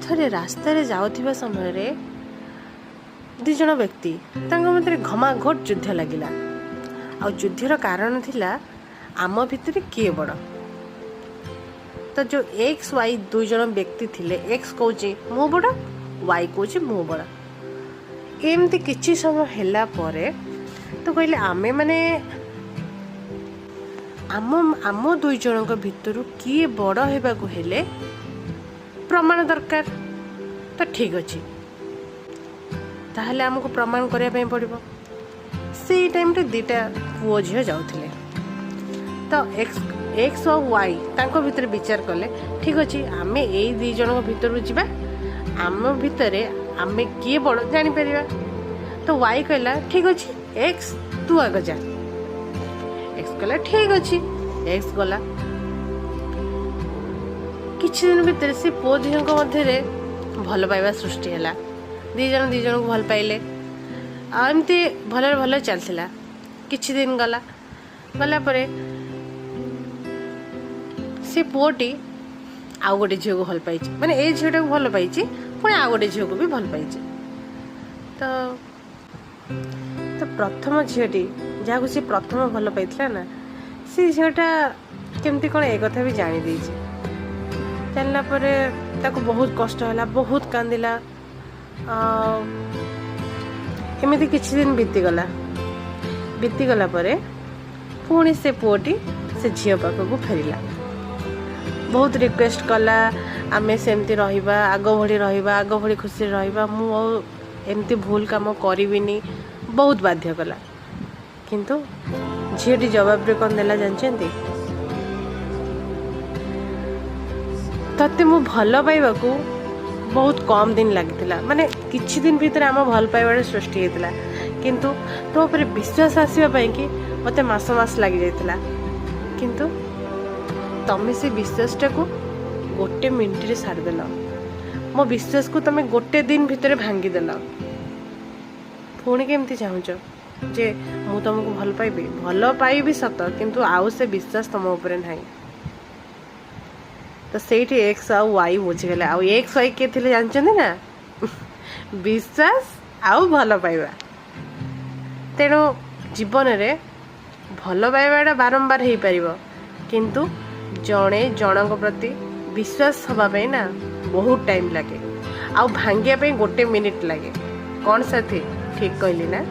ଥରେ ରାସ୍ତାରେ ଯାଉଥିବା ସମୟରେ ଦୁଇ ଜଣ ବ୍ୟକ୍ତି, ତାଙ୍କ ମଧ୍ୟରେ ଘମାଘୋଟ ଯୁଦ୍ଧ ଲାଗିଲା। ଆଉ ଯୁଦ୍ଧର କାରଣ ଥିଲା, ଆମ ଭିତରେ କିଏ ବଡ଼। ତ ଯେଉଁ ଏକ୍ସ, ୱାଇ ଦୁଇ ଜଣ ବ୍ୟକ୍ତି ଥିଲେ, ଏକ୍ସ କହୁଛି ମୁଁ ବଡ଼, ୱାଇ କହୁଛି ମୁଁ ବଡ଼। ଏମିତି କିଛି ସମୟ ହେଲା ପରେ ତ କହିଲେ, ଆମେ ମାନେ ଆମ ଦୁଇ ଜଣଙ୍କ ଭିତରୁ କିଏ ବଡ଼ ହେବାକୁ ହେଲେ ପ୍ରମାଣ ଦରକାର। ତ ଠିକ୍ ଅଛି, ତାହେଲେ ଆମକୁ ପ୍ରମାଣ କରିବା ପାଇଁ ପଡ଼ିବ। ସେଇ ଟାଇମ୍ରେ ଦୁଇଟା ପୁଅ ଝିଅ ଯାଉଥିଲେ। ତ ଏକ୍ସ ଆଉ ୱାଇ ତାଙ୍କ ଭିତରେ ବିଚାର କଲେ, ଠିକ୍ ଅଛି, ଆମେ ଏଇ ଦୁଇ ଜଣଙ୍କ ଭିତରୁ ଯିବା, ଆମ ଭିତରେ ଆମେ କିଏ ବଡ଼ ଜାଣିପାରିବା। ତ ୱାଇ କହିଲା, ଠିକ୍ ଅଛି ଏକ୍ସ, ତୁ ଆଗ ଯା। ଏକ୍ସ କହିଲା, ଠିକ୍ ଅଛି। ଏକ୍ସ ଗଲା। କିଛି ଦିନ ଭିତରେ ସେ ପୁଅ ଝିଅଙ୍କ ମଧ୍ୟରେ ଭଲ ପାଇବା ସୃଷ୍ଟି ହେଲା। ଦୁଇ ଜଣ ଦୁଇ ଜଣଙ୍କୁ ଭଲ ପାଇଲେ ଆଉ ଏମିତି ଭଲରେ ଭଲରେ ଚାଲିଥିଲା। କିଛି ଦିନ ଗଲା। ଗଲା ପରେ ସେ ପୁଅଟି ଆଉ ଗୋଟେ ଝିଅକୁ ଭଲ ପାଇଛି। ମାନେ ଏଇ ଝିଅଟାକୁ ଭଲ ପାଇଛି, ପୁଣି ଆଉ ଗୋଟେ ଝିଅକୁ ବି ଭଲ ପାଇଛି। ତ ପ୍ରଥମ ଝିଅଟି, ଯାହାକୁ ସେ ପ୍ରଥମ ଭଲ ପାଇଥିଲା ନା, ସେ ଝିଅଟା କେମିତି କ'ଣ ଏ କଥା ବି ଜାଣିଦେଇଛି। ଜାଣିଲା ପରେ ତାକୁ ବହୁତ କଷ୍ଟ ହେଲା, ବହୁତ କାନ୍ଦିଲା। ଆଉ ଏମିତି କିଛି ଦିନ ବିତିଗଲା। ବିତିଗଲା ପରେ ପୁଣି ସେ ପୁଅଟି ସେ ଝିଅ ପାଖକୁ ଫେରିଲା। ବହୁତ ରିକ୍ୱେଷ୍ଟ କଲା, ଆମେ ସେମିତି ରହିବା, ଆଗ ଭଳି ରହିବା, ଆଗ ଭଳି ଖୁସିରେ ରହିବା, ମୁଁ ଆଉ ଏମିତି ଭୁଲ କାମ କରିବିନି। ବହୁତ ବାଧ୍ୟ କଲା। କିନ୍ତୁ ଝିଅଟି ଜବାବରେ କ'ଣ ଦେଲା ଜାଣିଛନ୍ତି? ତତେ ମୁଁ ଭଲ ପାଇବାକୁ ବହୁତ କମ୍ ଦିନ ଲାଗିଥିଲା, ମାନେ କିଛି ଦିନ ଭିତରେ ଆମ ଭଲ ପାଇବାଟା ସୃଷ୍ଟି ହେଇଥିଲା, କିନ୍ତୁ ତୋ ଉପରେ ବିଶ୍ୱାସ ଆସିବା ପାଇଁକି ମୋତେ ମାସ ମାସ ଲାଗିଯାଇଥିଲା। କିନ୍ତୁ ତମେ ସେ ବିଶ୍ୱାସଟାକୁ ଗୋଟେ ମିନିଟରେ ସାରିଦେଲ। ମୋ ବିଶ୍ୱାସକୁ ତମେ ଗୋଟେ ଦିନ ଭିତରେ ଭାଙ୍ଗିଦେଲ। ପୁଣି କେମିତି ଚାହୁଁଛ ଯେ ମୁଁ ତମକୁ ଭଲ ପାଇବି? ଭଲ ପାଇବି ସତ, କିନ୍ତୁ ଆଉ ସେ ବିଶ୍ୱାସ ତମ ଉପରେ ନାହିଁ। ତ ସେଇଠି ଏକ୍ସ ଆଉ ୱାଇ ବୁଝିଗଲେ। ଆଉ ଏକ୍ସ, ୱାଇ କିଏ ଥିଲେ ଜାଣିଛନ୍ତି ନା? ବିଶ୍ୱାସ ଆଉ ଭଲ ପାଇବା। ତେଣୁ ଜୀବନରେ ଭଲ ପାଇବାଟା ବାରମ୍ବାର ହେଇପାରିବ, କିନ୍ତୁ ଜଣେ ଜଣଙ୍କ ପ୍ରତି ବିଶ୍ୱାସ ହେବା ପାଇଁ ନା ବହୁତ ଟାଇମ୍ ଲାଗେ, ଆଉ ଭାଙ୍ଗିବା ପାଇଁ ଗୋଟେ ମିନିଟ୍ ଲାଗେ। କ'ଣ ସାଥୀ, ଠିକ୍ କହିଲି ନା?